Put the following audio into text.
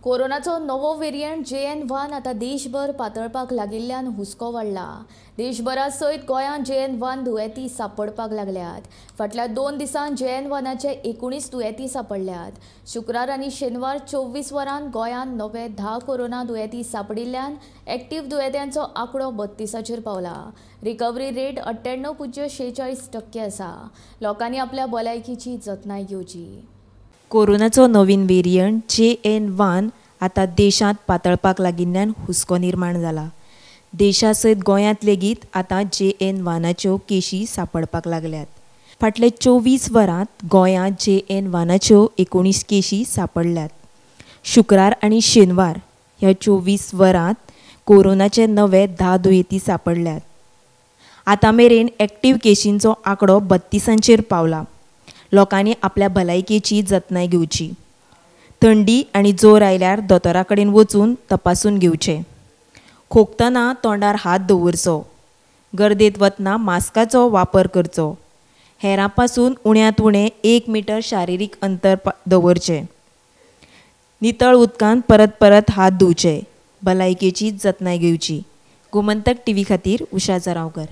कोरोनाचो नवो variant JN.1 आतां देशभर पातळपाक लागिल्ल्यान हुस्को वाडला. देशभरा सयत गोंयांत JN.1 दुयेंती सापडपाक लागल्यात. फाटल्या 2 दिसांत JN.1चे 19 दुयेंती सापडल्यात. शुक्रार आनी शेनवार 24 वरांत गोंयांत नवे 10 कोरोना दुयेंती सापडिल्ल्यान एक्टिव्ह दुयेंत्यांचो आंकडो 32चेर पावला. रिकव्हरी रेट 98.46% आसा. लोकांनी आपल्या भलायकीची जतनाय घेवची. कोरोनाचो नवीन वेरियंट JN.1 आतां देशांत पातळपाक लागिल्ल्यान हुस्को निर्माण जाला. देशा सयत गोंयांत लेगीत आतां JN.1च्यो केशी सापडपाक लागल्यात. फाटले 24 वरांत गोंयांत JN.1च्यो 19 केशी सापडल्यात. शुक्रार आनी शेनवार ह्या 24 वरांत कोरोनाचे नवे 10 दुयेंती सापडल्यात. आतां मेरेन एक्टिव्ह केशींचो आंकडो 32 पावला. लोकांनी आपल्या भलायकेची जतनाय घेवची. थंडी आनी जोर आयल्यार दोतोरा कडेन वचून तपासून घेवचें. खोकतना तोंडार हात दवरचो. गर्देत वतना मास्काचो वापर करचो. हेरां पासून उण्यांत उणें 1 मिटर शारिरीक अंतर दवरचें. नितळ उदकान परत परत हात धुवचे. भलायकेची जतनाय घेवची. गोमंतक टीव्ही खातीर उषा जरावकर.